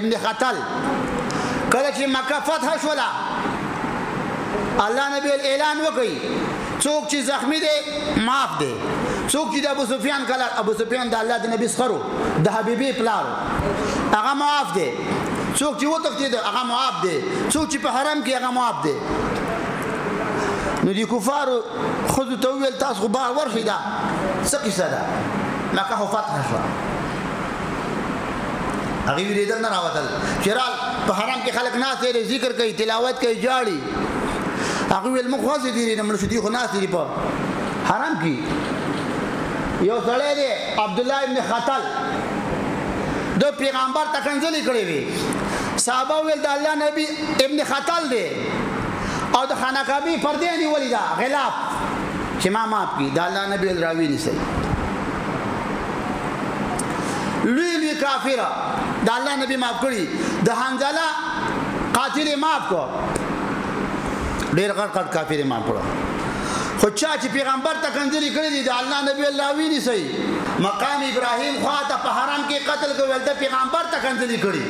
ابن خطل. کله چې مکه فتح شوله، الله نبی اعلان وکړي څوک چې زخمی دی معاف دی، څوک چې د ابو سفیان کله ابو سفیان د الله د نبی سخرو د حبیبی پلار هغه معاف دی، څوک چې وتښتېد هغه معاف دی، څوک چې په حرم کې هغه معاف دی. نو دي کفارو ښځو ته وویل تاسو خو بار ورشئ، دا څه قصه ده؟ مکه خو فتح شوه. هغې ویرېدل نه راوتل چې رال په حرم کې خلک ناست دی، ذکر کوي، تلاوت کوي، جاړي. هغې ویل موږ خو هسې تېرې نه مړه شو، دوی خو ناست دي په حرم کې. یو سړی دی عبدالله ابن خطل، د پیغمبر ته کنځلې کړې وې. صحابه ویل د الله نبی ابن خطل دی او د خانه کعبې پردې نیولې ده غلاف چې ما معاف کړي. د الله نبی ویل راوي نیسئ. لوی لوی کافر د الله نبی معاف کړي، د حنظله قاتل معاف کړ، ډېر غټ غټ کافر معاف کړ. خو چا چې پیغمبر ته کنځلې کړې دي د الله نبی الله ویني سي مقام ابراهیم خواته په حرم کې قتل کوي، د پیغمبر ته کنځلې کړي.